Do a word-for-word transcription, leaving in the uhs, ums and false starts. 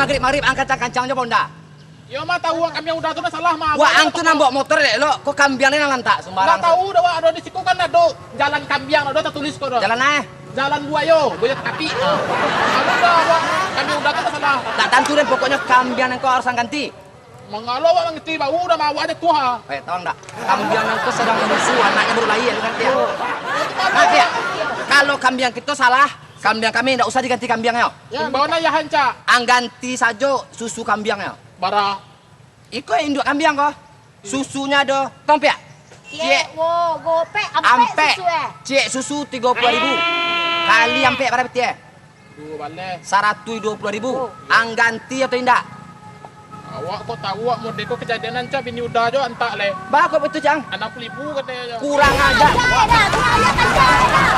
Magrib-magrib ang kancang-kancang jo Honda. Yo mah tahu, kambiang Uda tu lah salah mah. Wah, ang tu nan bawa motor dek lo, ko kambiang ni nan lantak sembarang. Ndak tahu dah, wak, ado di situ kan ado jalan kambiang, ado tatulih ko dah. Jalan eh? Jalan buayo, buayo tapi. Ah. Ado dah, wak, kambiang Uda tu lah salah. Tak tantu deh, pokoknya kambiang nan ko harus ang ganti. Mangalo awak mangerti, bau dah mawak aja tu ha. Eh, tahu ndak? Kambiang nan ko sadang manyusu, anaknya baru lahir, kan, Tiak? Nah, Tiak, kalau kambiang kito salah, kambiang kami ndak usah diganti kambiangnyo. Imbau nah ya hanca. Ang ganti sajo susu kambiangnyo. Bara? Iko induak kambiang ko. Susunyo ado, tong piak? Ciek. Ciek, wo, gopek, ampek. Ampek susu, eh. Ciek susu tigo puluah ribu. Kali ampek bara pitih, eh? Duo baleh. Saratuih duo puluah ribu. Oh. Ang ganti atau indak? Awak ko tahu, awak mode ko kejadian nan cak bini Uda jo antak leh. Bara ko itu, Cang? Anam puluah ribu katonyo jo. Kurang ajar. Kurang ajar, kurang ajar, kurang ajar.